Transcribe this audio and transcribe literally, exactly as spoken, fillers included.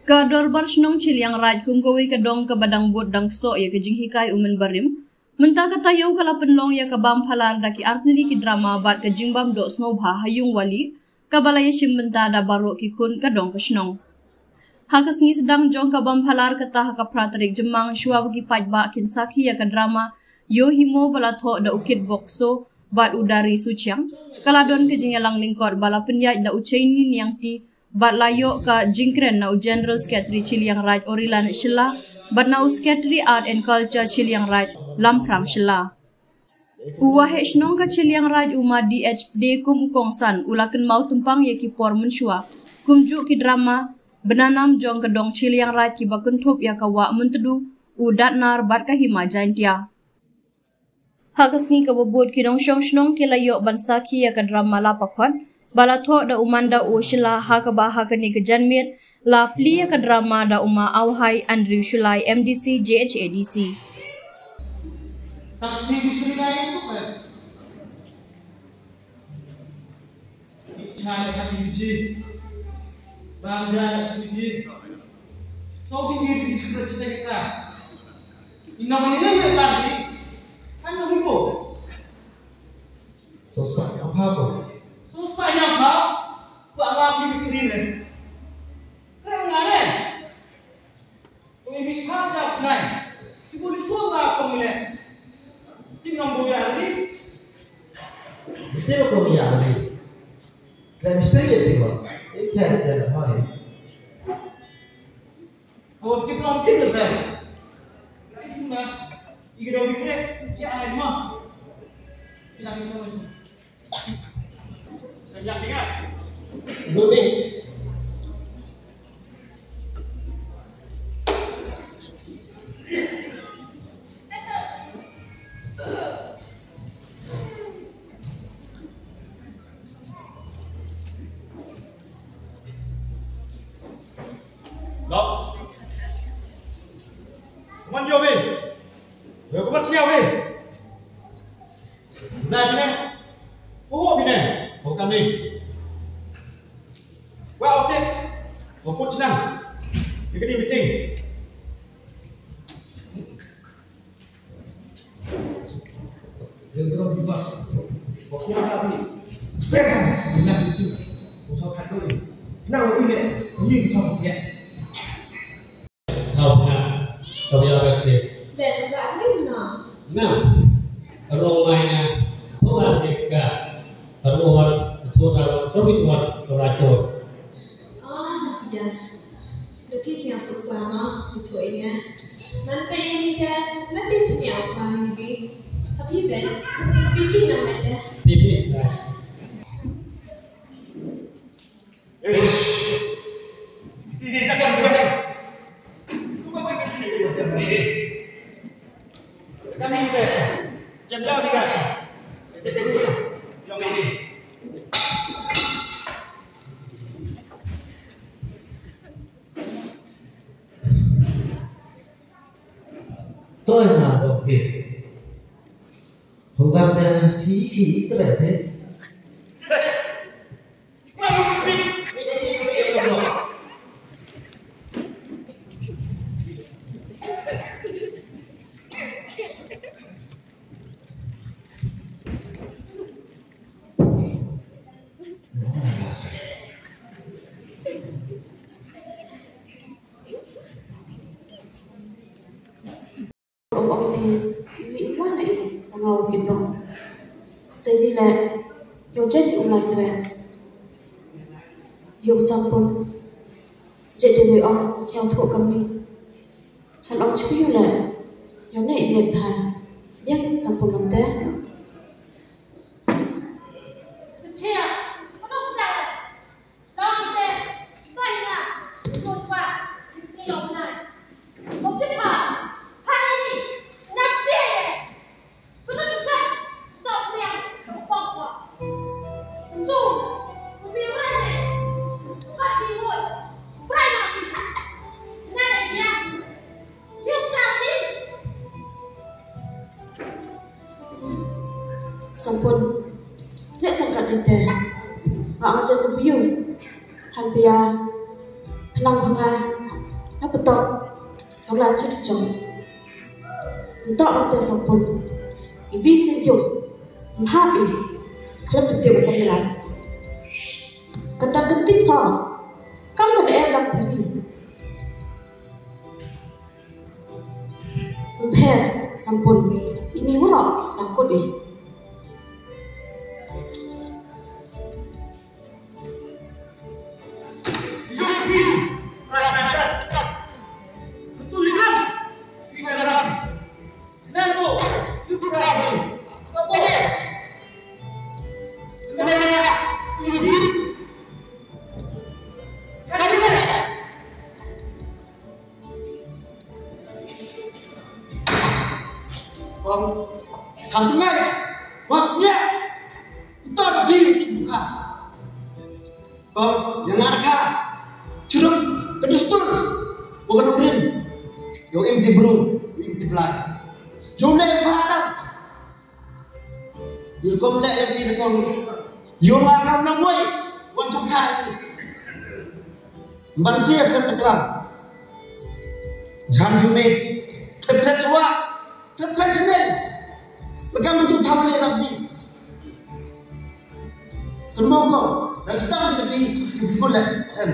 Ka Dorbar Shnong Chilliangraij kum kawei ka dong kaba dang bud dang ksoh ïa ka jinghikai u mynbarim, mynta ka taïew ka la pynlong ïa ka bam phalar da ki artylli ki drama bad ka jingbam doh sngewbha ha Yung Wali, kaba la ïashim bynta da baroh ki khun ka dong ka shnong. Ha ka sngi sdang jong ka bam phalar kata ha ka phra tarik Jymmang, shuwa ba ki paidbah kin sakhi ïa ka drama Yo Hi Mo ba la thoh da u Kit Bok Soh bad u Dari Suchiang, ka la don ka jingïalang lyngkot ba la pynïaid da u Cheini Niangti bad la ïoh ka jingkren na u General Secretary Chilliangraij Orilan Shylla bad na u Secretary Art and Culture Chilliangraij Lamphrang Shylla. U Waheh Shnong ka Chilliangraij u Ma D H Pde kum u kongsan u la kynmaw tympang ïa ki por mynshuwa, kumjuh ki drama bnanam jong ka dong Chilliangraij kiba kynthup ïa ka Wah Myntdu, u Datnar bad ka Hima Jaintia. Ha ka sngi kaba bud ki nongshong shnong ki la ïoh ban sakhi ïa ka drama Lapa Khot ba la thoh da u Manda O Shylla, ha kaba ha kane ka janmiet la plie ïa ka drama da u Ma Awhai Andrew Shullai, M D C J H A D C. Ichha ya kami ji. Bangga ya suji. So bibir di sebelah kita kita. Ina mani ya bangga. Kan nang ibu. Sospak apa tu? Sospak apa? Buat lagi misteri ni. Keren ngan eh. Ong i mih phak da nai. Ibu ni chuang ba kong ile. Tim nong bo ya ni. Tim kong ya ni. Kren misteri ya tim. Im pher ya na mai. Oh, tim nong tim le sai. Tim na. Igi dong dikre. Cia ai ma. Ina ni chuang. Lok. Kuman yo be. Yo kuman siaw be. Nai bine. Oh bine. Oh kami. Wa oke. Wa kut chnang. Ikini meeting. Thaw na, thaw ya reste. Na, rong mai na, thaw ya reste ka, rong wan, thaw ya, rong itu wan, thaw ya. Ah, ya. Lagi siang sukwa ma, itu ini. Man pe ini ka, man pe chini apa ini? Tapi ben, bikin nama ya. Bikin. Toi na dong phi. Hukam te phi phi kre phi. Ong ong phi, imi imana ini, ong ong kin dong. Sei ni le, yo jen u lai kren. Yo sampun. Jet de we ong, siang thok kam ni. Han ong chu yo le. Yo ne imi pha. Biang kam pun ngam te. Sampun. Leh sangkat ite. Nga ngajar tu biu. Han pia. Kenang pengai. Na patok, tong la chu jong. Ntok te sampun. Iwi sim yu. Mhap i. Khlem te te u pamela. Kata kenting pa. Kam kan er lam thari. Mpher sampun. Ini wala nakut i. Kong, kam sngewbha, kong sngewbha. Uta da di di buka. Kong, yang ada ka. Churum, kedustur. Bukan urim. Yo im di bru, im di belai. Yo ne batak. Yo kom le im di kong. Yo ma kam na woi. Wan chok ka. Ban sia kan tekram. Jan yume. Tepet chua. Tepet chua. Legam tu tawale rabdi. Kemoko. Dan sedang di di di kule. Em.